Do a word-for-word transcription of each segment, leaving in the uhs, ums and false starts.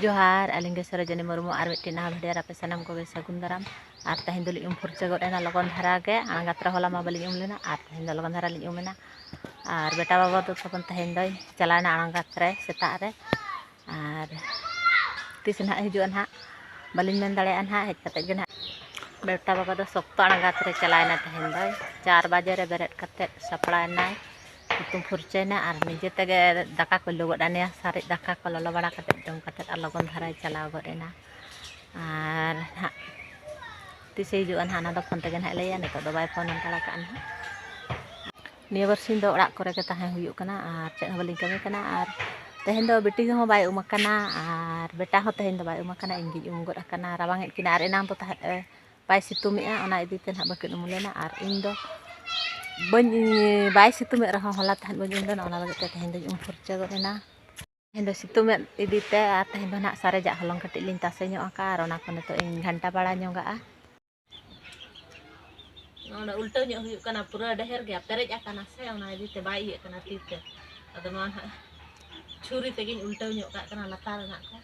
ᱡᱚᱦᱟᱨ, ᱟᱹᱞᱤᱧ ᱜᱮ ᱥᱚᱨᱳᱡᱤᱱᱤ ᱢᱩᱨᱢᱩ᱾ ᱟᱨ ᱢᱤᱫᱴᱮᱱ ᱱᱟᱣᱟ ᱵᱷᱤᱰᱤᱭᱳ ᱨᱮ ᱟᱯᱮ ᱥᱟᱱᱟᱢ ᱠᱚᱜᱮ ᱥᱟᱹᱜᱩᱱ ᱫᱟᱨᱟᱢ᱾ ᱟᱨ ᱛᱮᱦᱮᱧ ᱫᱚᱞᱤᱧ ᱩᱢ ᱯᱷᱩᱨᱪᱟᱹ ᱜᱚᱫ ᱮᱱᱟ ᱞᱚᱜᱚᱱ ᱫᱷᱟᱨᱟ ᱜᱮ᱾ ᱟᱬᱜᱟᱛ ᱨᱮ ᱦᱚᱞᱟ ᱢᱟ ᱵᱟᱹᱞᱤᱧ ᱩᱢ ᱞᱮᱱᱟ, ᱟᱨ ᱛᱮᱦᱮᱧ ᱫᱚ ᱞᱚᱜᱚᱱ ᱫᱷᱟᱨᱟ ᱞᱤᱧ ᱩᱢ ᱮᱱᱟ᱾ ᱟᱨ ᱵᱮᱴᱟ ᱵᱟᱵᱟ ᱫᱚ ᱛᱟᱵᱚᱱ ᱛᱮᱦᱮᱧ ᱫᱚᱭ ᱪᱟᱞᱟᱣᱮᱱᱟ ᱟᱬᱜᱟᱛ ᱨᱮ ᱥᱮᱛᱟᱜ ᱨᱮ᱾ ᱟᱨ ᱛᱤᱥ ᱱᱟᱦᱟᱜ ᱦᱤᱡᱩᱜᱼᱟ ᱱᱟᱦᱟᱜ, ᱵᱟᱹᱞᱤᱧ ᱢᱮᱱ ᱫᱟᱲᱮᱭᱟᱜᱼᱟ ᱱᱟᱦᱟᱜ᱾ ᱦᱮᱡ ᱠᱟᱛᱮᱫ ᱜᱮ ᱱᱟᱦᱟᱜ ᱵᱮᱴᱟ ᱵᱟᱵᱟ ᱫᱚ ᱥᱚᱠᱛᱚ ᱟᱬᱜᱟᱛ ᱨᱮ ᱪᱟᱞᱟᱣᱮᱱᱟ ᱛᱮᱦᱮᱧ ᱫᱚ᱾ ᱪᱟᱨ ᱵᱟᱡᱮ ᱨᱮ ᱵᱮᱨᱮᱫ ᱠᱟᱛᱮᱫ ᱥᱟᱯᱲᱟᱣᱮᱱᱟᱭ, ᱦᱩᱛᱩᱢ ᱯᱷᱩᱨᱪᱟᱹᱭᱮᱱᱟ ᱟᱨ ᱱᱤᱡᱮ ᱛᱮᱜᱮ ᱫᱟᱠᱟ ᱠᱚᱭ ᱞᱩ ᱜᱚᱫ ᱟᱱᱮᱭᱟ᱾ ᱥᱟᱨᱮᱡ ᱫᱟᱠᱟ ᱠᱚ ᱞᱚᱞᱚ ᱵᱟᱲᱟ ᱠᱟᱛᱮᱫ ᱡᱚᱢ ᱠᱟᱛᱮᱫ ᱟᱨ ᱞᱚᱜᱚᱱ ᱫᱷᱟᱨᱟᱭ ᱪᱟᱞᱟᱣ ᱜᱚᱫ ᱮᱱᱟ᱾ ᱟᱨ ᱱᱟᱦᱟᱜ ᱛᱤᱥᱮ ᱦᱤᱡᱩᱜᱼᱟ ᱱᱟᱦᱟᱜ, ᱚᱱᱟ ᱫᱚ ᱯᱷᱳᱱ ᱛᱮᱜᱮ ᱱᱟᱦᱟᱜ ᱞᱟᱹᱭᱟ᱾ ᱱᱤᱛᱚᱜ ᱫᱚ ᱵᱟᱭ ᱯᱷᱳᱱ ᱦᱟᱛᱟᱲ ᱠᱟᱜᱼᱟ ᱱᱟᱦᱟᱜ᱾ ᱱᱤᱭᱟᱹ ᱵᱟᱨᱥᱤᱧ ᱫᱚ ᱚᱲᱟᱜ ᱠᱚᱨᱮ ᱜᱮ ᱛᱟᱦᱮᱸ ᱦᱩᱭᱩᱜ ᱠᱟᱱᱟ ᱟᱨ ᱪᱮᱫ ᱦᱚᱸ ᱵᱟᱹᱞᱤᱧ ᱠᱟᱹᱢᱤ ᱠᱟᱱᱟ᱾ ᱟᱨ ᱛᱮᱦᱮᱧ ᱫᱚ ᱵᱤᱴᱤ ᱦᱚᱸ ᱵᱟᱭ ᱩᱢ ᱟᱠᱟᱱᱟ ᱟᱨ ᱵᱮᱴᱟ ᱦᱚᱸ ᱛᱮᱦᱮᱧ ᱫᱚ ᱵᱟᱭ ᱩᱢ ᱟᱠᱟᱱᱟ᱾ ᱤᱧ ᱜᱤᱧ ᱩᱢ ᱜᱚᱫ ᱟᱠᱟᱱᱟ᱾ ᱨᱟᱵᱟᱝ ᱮᱫ ᱠᱤᱱᱟ ᱟᱨ ᱮᱱᱟᱝ ᱫᱚ ᱛᱟᱦᱮᱸᱫ, ᱮ, ᱵᱟᱭ ᱥᱤᱛᱩᱝ ᱮᱫᱼᱟ, ᱚᱱᱟ ᱤᱫᱤ ᱛᱮ ᱱᱟᱦᱟᱜ ᱵᱟᱹᱠᱤᱱ ᱩᱢ ᱞᱮᱱᱟ᱾ ᱟᱨ ᱤᱧ ᱫᱚ ᱵᱟᱹᱧ, ᱵᱟᱭ ᱥᱤᱛᱩᱝ ᱮᱫ ᱨᱮᱦᱚᱸ ᱦᱚᱞᱟ ᱛᱟᱦᱮᱸᱫ ᱵᱟᱹᱧ ᱩᱢ ᱞᱮᱱᱟ, ᱚᱱᱟ ᱞᱟᱹᱜᱤᱫ ᱛᱮ ᱛᱮᱦᱮᱧ ᱫᱚᱧ ᱩᱢ ᱯᱷᱩᱨᱪᱟᱹ ᱜᱚᱫ ᱮᱱᱟ᱾ ᱛᱮᱦᱮᱧ ᱫᱚ ᱥᱤᱛᱩᱝ ᱮᱫ ᱤᱫᱤ ᱛᱮ ᱟᱨ ᱛᱮᱦᱮᱧ ᱫᱚ ᱱᱟᱦᱟᱜ ᱥᱟᱨᱮᱡᱟᱜ ᱦᱚᱞᱚᱝ ᱠᱟᱹᱴᱤᱡ ᱞᱤᱧ ᱛᱟᱥᱮ ᱧᱚᱜ ᱟᱠᱟᱫᱼᱟ ᱟᱨ ᱚᱱᱟ ᱠᱚ ᱱᱤᱛᱚᱜ ᱤᱧ ᱜᱷᱟᱱᱴᱟ ᱵᱟᱲᱟ ᱧᱚᱜᱟᱜᱼᱟ᱾ ᱱᱚᱰᱮ ᱩᱞᱴᱟᱹᱣ ᱧᱚᱜ ᱦᱩᱭᱩᱜ ᱠᱟᱱᱟ, ᱯᱩᱨᱟᱹ ᱰᱷᱮᱨ ᱜᱮᱭᱟ, ᱯᱮᱨᱮᱡ ᱟᱠᱟᱱᱟ ᱥᱮ, ᱚᱱᱟ ᱤᱫᱤ ᱛᱮ ᱵᱟᱭ ᱤᱭᱟᱹᱜ ᱠᱟᱱᱟ ᱛᱤ ᱛᱮ᱾ ᱟᱫᱚ ᱱᱚᱣᱟ ᱱᱟᱦᱟᱜ ᱪᱷᱩᱨᱤ ᱛᱮᱜᱮᱧ ᱩᱞᱴᱟᱹᱣ ᱧᱚᱜ ᱠᱟᱜ ᱠᱟᱱᱟ, ᱞᱟᱛᱟᱨ ᱨᱮᱱᱟᱜ ᱠᱚ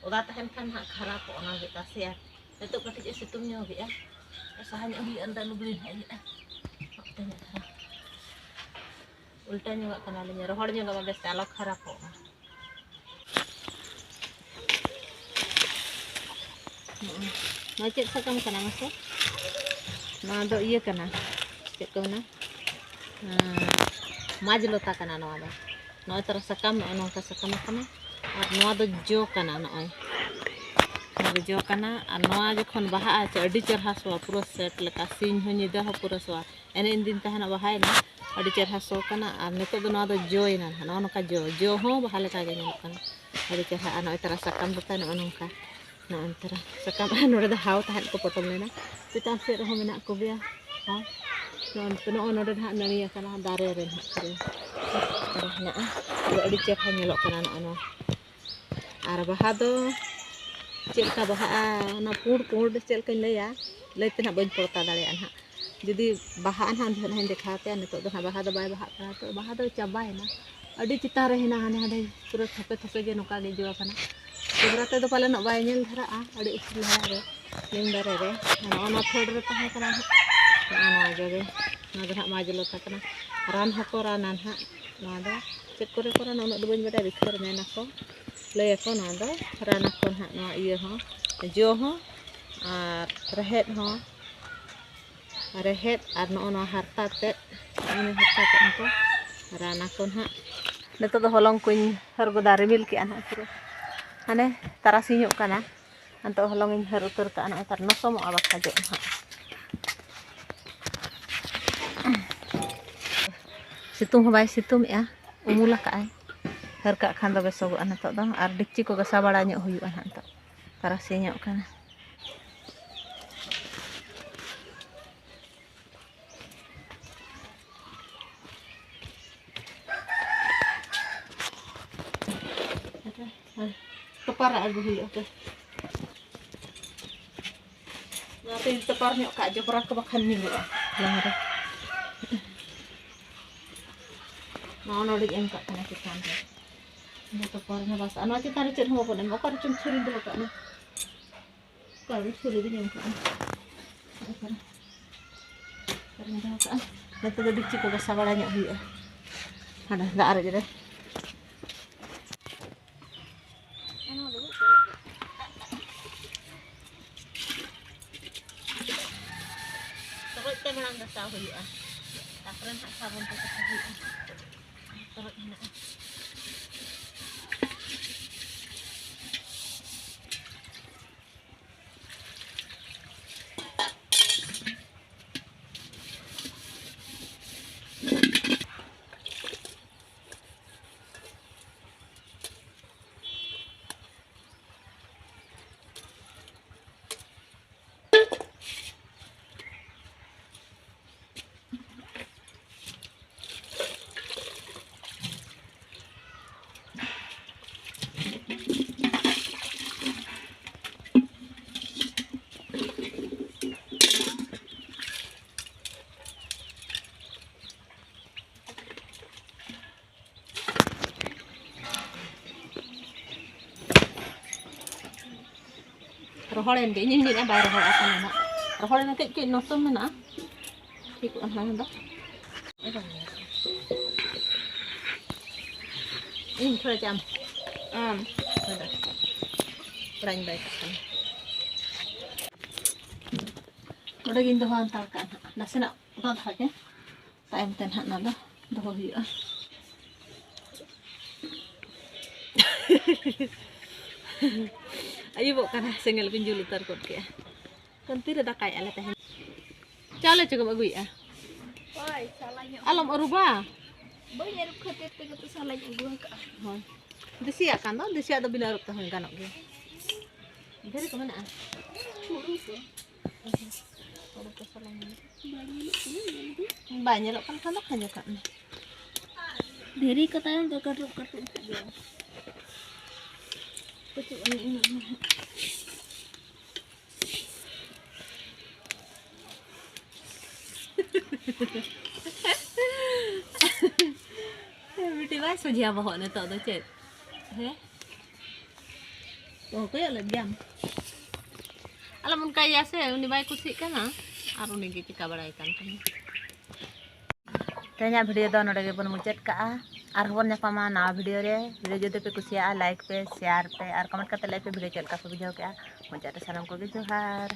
ᱚᱫᱟ ᱛᱟᱦᱮᱱ ᱠᱷᱟᱱ ᱱᱟᱦᱟᱜ ᱠᱷᱟᱨᱟᱯᱚᱜᱼᱟ, ᱚᱱᱟ ᱜᱮ ᱛᱟᱥᱮᱭᱟ᱾ ᱱᱤᱛᱚᱜ ᱠᱟᱹᱴᱤᱡ ᱮ ᱥᱤᱛᱩᱝ ᱧᱚᱜ ᱮᱜᱼᱟ, ᱥᱟᱦᱟ ᱧᱚᱜ ᱦᱩᱭᱩᱜᱼᱟ, ᱚᱸᱰᱮ ᱞᱩᱜᱽᱲᱤ ᱱᱟᱦᱟᱜ ᱤᱭᱟᱹᱜᱼᱟ᱾ ᱚᱠᱛᱮ ᱧᱚᱜ ᱫᱷᱟᱨᱟ ᱩᱞᱴᱟᱹ ᱧᱚᱜᱚᱜ ᱠᱟᱱᱟᱞᱤᱧ, ᱨᱚᱦᱚᱲ ᱧᱚᱜᱚᱜ ᱢᱟ ᱵᱮᱥ ᱛᱮ ᱟᱞᱚ ᱠᱷᱟᱨᱟᱯᱚᱜ ᱢᱟ᱾ ᱱᱚᱜᱼᱚᱭ᱾ ᱱᱚᱣᱟ ᱪᱮᱫ ᱥᱟᱠᱟᱢ ᱠᱟᱱᱟ ᱢᱟᱥᱮ? ᱱᱚᱣᱟ ᱫᱚ ᱤᱭᱟᱹ ᱠᱟᱱᱟ, ᱪᱮᱫ ᱠᱚ ᱢᱮᱱᱟ? ᱦᱮᱸ, ᱢᱟᱡᱽ ᱞᱚᱛᱟ ᱠᱟᱱᱟ ᱱᱚᱣᱟ ᱫᱚ᱾ ᱱᱚᱜᱼᱚᱭ ᱛᱟᱨᱟ ᱥᱟᱠᱟᱢ, ᱱᱚᱜᱼᱚᱭ ᱱᱚᱝᱠᱟ ᱥᱟᱠᱟᱢ ᱟᱠᱟᱱᱟ᱾ ᱟᱨ ᱱᱚᱣᱟ ᱫᱚ ᱡᱚ ᱠᱟᱱᱟ, ᱱᱚᱜᱼᱚᱭ᱾ ᱱᱚᱣᱟ ᱫᱚ ᱡᱚ ᱠᱟᱱᱟ᱾ ᱟᱨ ᱱᱚᱣᱟ ᱡᱚᱠᱷᱚᱱ ᱵᱟᱦᱟᱜᱼᱟ ᱥᱮ, ᱟᱹᱰᱤ ᱪᱮᱨᱦᱟ ᱥᱚᱣᱟ, ᱯᱩᱨᱟᱹ ᱥᱮᱴ ᱞᱮᱠᱟ᱾ ᱥᱤᱧ ᱦᱚᱸ ᱧᱤᱫᱟᱹ ᱦᱚᱸ ᱯᱩᱨᱟᱹ ᱥᱚᱣᱟ᱾ ᱮᱱᱮ ᱤᱧ ᱫᱤᱱ ᱛᱟᱦᱮᱱᱟ ᱵᱟᱦᱟᱭᱮᱱᱟ, ᱟᱹᱰᱤ ᱪᱮᱨᱦᱟ ᱥᱚ ᱠᱟᱱᱟ᱾ ᱟᱨ ᱱᱤᱛᱚᱜ ᱫᱚ ᱱᱚᱣᱟ ᱫᱚ ᱡᱚᱭᱮᱱᱟ ᱱᱟᱦᱟᱜ, ᱱᱚᱜᱼᱚ ᱱᱚᱝᱠᱟ ᱡᱚ, ᱡᱚ ᱦᱚᱸ ᱵᱟᱦᱟ ᱞᱮᱠᱟ ᱜᱮ ᱧᱮᱞᱚᱜ ᱠᱟᱱᱟ, ᱟᱹᱰᱤ ᱪᱮᱨᱦᱟ᱾ ᱟᱨ ᱱᱚᱜᱼᱚᱭ ᱛᱟᱨᱟ ᱥᱟᱠᱟᱢ ᱫᱚ ᱛᱟᱭ ᱱᱚᱜᱼᱚ ᱱᱚᱝᱠᱟ, ᱱᱚᱜᱼᱚ ᱱᱚᱝᱠᱟ ᱥᱟᱠᱟᱢ᱾ ᱟᱨ ᱱᱚᱰᱮ ᱫᱚ ᱦᱟᱣ ᱛᱟᱦᱮᱸᱫ ᱠᱚ ᱯᱚᱴᱚᱢ ᱞᱮᱱᱟ, ᱪᱮᱛᱟᱱ ᱥᱮᱫ ᱨᱮᱦᱚᱸ ᱢᱮᱱᱟᱜ ᱠᱚᱜᱮᱭᱟ ᱦᱟᱣ᱾ ᱱᱚᱜᱼᱚ ᱱᱚᱜᱼᱚ ᱱᱚᱰᱮ ᱱᱟᱦᱟᱜ ᱱᱟᱹᱲᱤ ᱟᱠᱟᱱᱟ ᱫᱟᱨᱮ ᱨᱮ ᱱᱟᱦᱟᱜ ᱯᱩᱨᱟᱹ᱾ ᱱᱚᱰᱮ ᱦᱮᱱᱟᱜᱼᱟ, ᱯᱩᱨᱟᱹ ᱟᱹᱰᱤ ᱪᱮᱨᱦᱟ ᱧᱮᱞᱚᱜ ᱠᱟᱱᱟ ᱱᱚᱜᱼᱚ ᱱᱚᱣᱟ᱾ ᱟᱨ ᱵᱟᱦᱟ ᱫᱚ ᱪᱮᱫ ᱞᱮᱠᱟ ᱵᱟᱦᱟᱜᱼᱟ, ᱚᱱᱟ ᱯᱩᱸᱰ ᱯᱩᱸᱰ ᱪᱮᱫ ᱞᱮᱠᱟᱧ ᱞᱟᱹᱭᱟ, ᱞᱟᱹᱭ ᱛᱮ ᱱᱟᱦᱟᱜ ᱵᱟᱹᱧ ᱯᱚᱲᱛᱟ ᱫᱟᱲᱮᱭᱟᱜᱼᱟ ᱱᱟᱦᱟᱜ᱾ ᱡᱩᱫᱤ ᱵᱟᱦᱟᱜᱼᱟ ᱱᱟᱦᱟᱜ, ᱩᱱ ᱡᱚᱦᱚᱜ ᱱᱟᱦᱟᱜ ᱤᱧ ᱫᱮᱠᱷᱟᱣ ᱟᱯᱮᱭᱟ᱾ ᱱᱤᱛᱚᱜ ᱫᱚ ᱱᱟᱦᱟᱜ ᱵᱟᱦᱟ ᱫᱚ ᱵᱟᱭ ᱵᱟᱦᱟᱜ ᱠᱟᱱᱟ, ᱛᱚ ᱵᱟᱦᱟ ᱫᱚ ᱪᱟᱵᱟᱭᱮᱱᱟ᱾ ᱟᱹᱰᱤ ᱪᱮᱛᱟᱱ ᱨᱮ ᱦᱮᱱᱟᱜᱼᱟ, ᱦᱟᱸᱰᱮ ᱦᱟᱸᱰᱮ ᱯᱩᱨᱟᱹ ᱛᱷᱟᱯᱮ ᱛᱷᱟᱯᱮ ᱜᱮ ᱱᱚᱝᱠᱟ ᱜᱮ ᱡᱚ ᱟᱠᱟᱱᱟ᱾ ᱠᱮᱢᱨᱟ ᱛᱮᱫᱚ ᱯᱟᱞᱮᱱᱚᱜ ᱵᱟᱭ ᱧᱮᱞ ᱫᱷᱟᱨᱟᱜᱼᱟ, ᱟᱹᱰᱤ ᱩᱥᱩᱞ ᱫᱷᱟᱨᱟ ᱨᱮ ᱱᱤᱢ ᱫᱟᱨᱮ ᱨᱮ᱾ ᱱᱚᱜᱼᱚ ᱱᱚᱣᱟ ᱯᱷᱮᱰ ᱨᱮ ᱛᱟᱦᱮᱸ ᱠᱟᱱᱟ ᱱᱟᱦᱟᱜ, ᱱᱚᱜᱼᱚ ᱱᱚᱣᱟ ᱡᱚᱜᱮ, ᱱᱚᱣᱟ ᱫᱚ ᱱᱟᱦᱟᱜ ᱢᱟᱡᱽᱞᱚᱛᱟ ᱠᱟᱱᱟ᱾ ᱨᱟᱱ ᱦᱚᱸᱠᱚ ᱨᱟᱱᱟ ᱱᱟᱦᱟᱜ᱾ ᱱᱚᱣᱟ ᱫᱚ ᱪᱮᱫ ᱠᱚᱨᱮ ᱠᱚ ᱨᱟᱱᱟ, ᱩᱱᱟᱹᱜ ᱫᱚ ᱵᱟᱹᱧ ᱵᱟᱰᱟᱭᱟ, ᱵᱷᱤᱛᱟᱹᱨ ᱢᱮᱱᱟᱠᱚ, ᱞᱟᱹᱭᱟᱠᱚ ᱱᱚᱣᱟ ᱫᱚ ᱨᱟᱱ ᱟᱠᱚ ᱱᱟᱦᱟᱜ᱾ ᱱᱚᱣᱟ ᱤᱭᱟᱹ ᱦᱚᱸ, ᱡᱚ ᱦᱚᱸ ᱟᱨ ᱨᱮᱦᱮᱫ ᱦᱚᱸ, ᱨᱮᱦᱮᱫ ᱟᱨ ᱱᱚᱜᱼᱚ ᱱᱚᱣᱟ ᱦᱟᱨᱛᱟ ᱛᱮᱫ, ᱱᱚᱜᱼᱚ ᱱᱚᱣᱟ ᱦᱟᱨᱛᱟ ᱛᱮᱫ ᱦᱚᱸᱠᱚ ᱨᱟᱱ ᱟᱠᱚ ᱱᱟᱦᱟᱜ᱾ ᱱᱤᱛᱚᱜ ᱫᱚ ᱦᱚᱞᱚᱝ ᱠᱚᱧ ᱦᱟᱹᱨ ᱜᱚᱫᱟ, ᱨᱤᱢᱤᱞ ᱠᱮᱜᱼᱟ ᱱᱟᱦᱟᱜ ᱯᱩᱨᱟᱹ, ᱦᱟᱱᱮ ᱛᱟᱨᱟᱥᱤᱧᱚᱜ ᱠᱟᱱᱟ᱾ ᱱᱤᱛᱚᱜ ᱦᱚᱞᱚᱝ ᱤᱧ ᱦᱟᱹᱨ ᱩᱛᱟᱹᱨ ᱠᱟᱜᱼᱟ, ᱱᱚᱜᱼᱚᱭ ᱛᱟᱨ ᱱᱚᱥᱚᱢᱚᱜᱼᱟ ᱵᱟᱠᱷᱟᱡ ᱫᱚ ᱱᱟᱦᱟᱜ᱾ ᱥᱤᱛᱩᱝ ᱦᱚᱸ ᱵᱟᱭ ᱥᱤᱛᱩᱝ ᱮᱜᱼᱟ, ᱩᱢᱩᱞ ᱟᱠᱟᱜᱼᱟᱭ᱾ ᱦᱟᱹᱨ ᱠᱟᱜ ᱠᱷᱟᱱ ᱫᱚ ᱵᱮᱥᱚᱜᱚᱜᱼᱟ ᱱᱤᱛᱚᱜ ᱫᱚ, ᱟᱨ ᱰᱮᱠᱪᱤ ᱠᱚ ᱜᱟᱥᱟᱣ ᱵᱟᱲᱟ ᱧᱚᱜ ᱦᱩᱭᱩᱜᱼᱟ ᱱᱟᱦᱟᱜ ᱱᱤᱛᱚᱜ᱾ ᱛᱟᱨᱟᱥᱤᱧᱚᱜ ᱠᱟᱱᱟ᱾ ᱛᱚᱯᱟᱨᱟᱜ ᱟᱹᱜᱩ ᱦᱩᱭᱩᱜᱼᱟ ᱛᱚ᱾ ᱚᱱᱟᱛᱮᱧ ᱛᱚᱯᱟᱨ ᱧᱚᱜ ᱠᱟᱜ, ᱡᱚᱵᱽᱨᱟ ᱠᱚ ᱵᱟᱠᱷᱟᱱ ᱧᱩᱨᱩᱜᱼᱟ ᱞᱟᱦᱟ ᱨᱮ᱾ ᱱᱚᱜᱼᱚ ᱱᱚᱰᱮᱧ ᱮᱢ ᱠᱟᱜ ᱠᱟᱱᱟ ᱪᱮᱛᱟᱱ ᱨᱮ᱾ ᱚᱱᱟ ᱛᱚᱯᱟᱨ ᱢᱟ ᱵᱟᱥ, ᱟᱨ ᱱᱚᱣᱟ ᱪᱮᱛᱟᱱ ᱨᱮ ᱪᱮᱫ ᱦᱚᱸ ᱵᱟᱵᱚᱱ ᱮᱢᱟ᱾ ᱚᱠᱟ ᱨᱮᱪᱚᱝ ᱪᱷᱩᱨᱤᱧ ᱫᱚᱦᱚ ᱠᱟᱜ ᱱᱟ᱾ ᱚᱠᱟ ᱨᱮ ᱪᱷᱩᱨᱤ ᱫᱚᱧ ᱮᱢ ᱠᱟᱜᱼᱟ? ᱚᱠᱟ ᱨᱮ? ᱚᱠᱟ ᱨᱮᱧ ᱫᱚᱦᱚ ᱠᱟᱜᱼᱟ? ᱱᱤᱛᱚᱜ ᱫᱚ ᱰᱮᱠᱪᱤ ᱠᱚ ᱜᱟᱥᱟᱣ ᱵᱟᱲᱟ ᱧᱚᱜ ᱦᱩᱭᱩᱜᱼᱟ᱾ ᱦᱟᱸᱰᱮ ᱫᱟᱜ ᱟᱨᱮᱡ ᱨᱮ᱾ ᱛᱚᱨᱚᱡ ᱛᱮ ᱢᱟᱲᱟᱝ ᱜᱟᱥᱟᱣ ᱦᱩᱭᱩᱜᱼᱟ, ᱛᱟᱨᱯᱚᱨᱮ ᱱᱟᱦᱟᱜ ᱥᱟᱵᱚᱱ ᱛᱮ ᱥᱟᱯᱷᱟ ᱦᱩᱭᱩᱜᱼᱟ᱾ ᱛᱚᱨᱚᱡ ᱦᱮᱱᱟᱜᱼᱟ᱾ ᱨᱚᱦᱚᱲᱮᱱ ᱜᱮ, ᱤᱧᱤᱧ ᱢᱮᱱᱮᱫᱼᱟ ᱵᱟᱭ ᱨᱚᱦᱚᱲ ᱟᱠᱟᱱᱟ ᱱᱟᱜ᱾ ᱨᱚᱦᱚᱲᱮᱱᱟ, ᱠᱟᱹᱡ ᱠᱟᱹᱡ ᱱᱚᱥᱚ ᱢᱮᱱᱟᱜᱼᱟ᱾ ᱴᱷᱤᱠᱚᱜᱼᱟ ᱱᱟᱜ ᱫᱚ᱾ ᱤᱧ ᱛᱷᱚᱲᱟ ᱪᱟᱢ᱾ ᱟᱢ᱾ ᱦᱳᱭ ᱫᱟ᱾ ᱛᱷᱚᱲᱟᱧ ᱵᱟᱭ ᱠᱟᱜ ᱠᱟᱱᱟ᱾ ᱱᱚᱰᱮ ᱜᱤᱧ ᱫᱚᱦᱚ ᱦᱟᱛᱟᱲ ᱠᱟᱜᱼᱟ ᱱᱟᱜ᱾ ᱱᱟᱥᱮᱱᱟᱜ ᱚᱱᱟ ᱫᱷᱟᱨᱟ ᱜᱮ᱾ ᱛᱟᱭᱚᱢ ᱛᱮ ᱱᱟᱦᱟᱜ ᱚᱱᱟ ᱫᱚ ᱫᱚᱦᱚ ᱦᱩᱭᱩᱜᱼᱟ᱾ ᱟᱹᱭᱩᱵᱚᱜ ᱠᱟᱱᱟ, ᱥᱮᱸᱜᱮᱞ ᱠᱚᱧ ᱡᱩᱞ ᱩᱛᱟᱹᱨ ᱜᱚᱫ ᱠᱮᱜᱼᱟ᱾ ᱛᱚ ᱛᱤᱨᱮ ᱫᱟᱠᱟᱭᱮᱫᱼᱟ ᱞᱮ ᱛᱮᱦᱮᱧ? ᱪᱟᱣᱞᱮ ᱪᱚ ᱜᱮᱢ ᱟᱹᱜᱩᱭᱮᱫᱼᱟ? ᱦᱳᱭ, ᱥᱟᱞᱟᱧ ᱟᱹᱜᱩ ᱟᱞᱚᱢ ᱟᱹᱨᱩᱵᱟ? ᱵᱟᱹᱧ ᱟᱹᱨᱩᱵ ᱠᱷᱟᱹᱛᱤᱨ ᱛᱮᱜᱮ ᱛᱚ ᱥᱟᱞᱟᱧ ᱟᱹᱜᱩ ᱟᱠᱟᱫᱼᱟ᱾ ᱦᱳᱭ, ᱫᱮᱥᱤᱭᱟᱜ ᱠᱟᱱ ᱫᱚ, ᱫᱮᱥᱤᱭᱟᱜ ᱫᱚ ᱵᱤᱱᱟᱹ ᱟᱹᱨᱩᱵ ᱛᱮᱦᱚᱸ ᱜᱟᱱᱚᱜ ᱜᱮᱭᱟ᱾ ᱫᱷᱤᱨᱤ ᱠᱚ ᱢᱮᱱᱟᱜᱼᱟ? ᱦᱩᱲᱩ ᱠᱚ᱾ ᱦᱳᱲᱳ ᱠᱚ ᱥᱟᱞᱟᱧ ᱟᱹᱜᱩ᱾ ᱵᱟᱝ ᱧᱮᱞᱚᱜ ᱠᱟᱱᱟ, ᱧᱮᱞ ᱫᱚ᱾ ᱵᱟᱭ ᱧᱮᱞᱚᱜ ᱠᱟᱱ ᱠᱷᱟᱱ ᱫᱚ ᱠᱷᱟᱸᱡᱚ ᱠᱟᱜ ᱢᱮ᱾ ᱫᱷᱤᱨᱤ ᱠᱚ ᱛᱟᱭᱚᱢ ᱫᱚ ᱠᱟᱹᱴᱩᱵ ᱠᱟᱹᱴᱩᱵ ᱠᱚ ᱜᱮᱭᱟ᱾ ᱯᱟᱹᱪᱩᱜ ᱟᱹᱱᱤᱡ ᱩᱱᱟᱹᱜ ᱫᱚ ᱱᱟᱦᱟᱜ᱾ ᱵᱤᱴᱤ ᱵᱟᱭ ᱥᱚᱡᱷᱮᱭᱟ ᱵᱚᱦᱚᱜ ᱱᱤᱛᱚᱜ ᱫᱚ ᱪᱮᱫ? ᱦᱮᱸ? ᱵᱚᱦᱚᱜ ᱠᱚᱭᱚᱜ ᱞᱮᱫ ᱜᱮᱭᱟᱢ? ᱟᱞᱚᱢ ᱚᱱᱠᱟᱭᱮᱭᱟ ᱥᱮ, ᱩᱱᱤ ᱵᱟᱭ ᱠᱩᱥᱤᱜ ᱠᱟᱱᱟ ᱟᱨ ᱩᱱᱤ ᱜᱮ ᱪᱤᱠᱟ ᱵᱟᱲᱟᱭ ᱠᱟᱱ ᱛᱟᱢᱟ᱾ ᱛᱮᱦᱮᱧᱟᱜ video ᱫᱚ ᱱᱚᱰᱮ ᱜᱮᱵᱚᱱ ᱢᱩᱪᱟᱹᱫ ᱠᱟᱜᱼᱟ᱾ ᱟᱨᱦᱚᱸ ᱵᱚᱱ ᱧᱟᱯᱟᱢᱟ ᱱᱟᱣᱟ video ᱨᱮ᱾ Video ᱡᱩᱫᱤ ᱯᱮ ᱠᱩᱥᱤᱭᱟᱜᱼᱟ, like ᱯᱮ, share ᱯᱮ ᱟᱨ comment ᱠᱟᱛᱮ ᱞᱟᱹᱭ ᱯᱮ video ᱪᱮᱫ ᱞᱮᱠᱟ ᱯᱮ ᱵᱩᱡᱷᱟᱹᱣ ᱠᱮᱜᱼᱟ᱾ ᱢᱩᱪᱟᱹᱫ ᱨᱮ ᱥᱟᱱᱟᱢ ᱠᱚᱜᱮ ᱡᱚᱦᱟᱨ᱾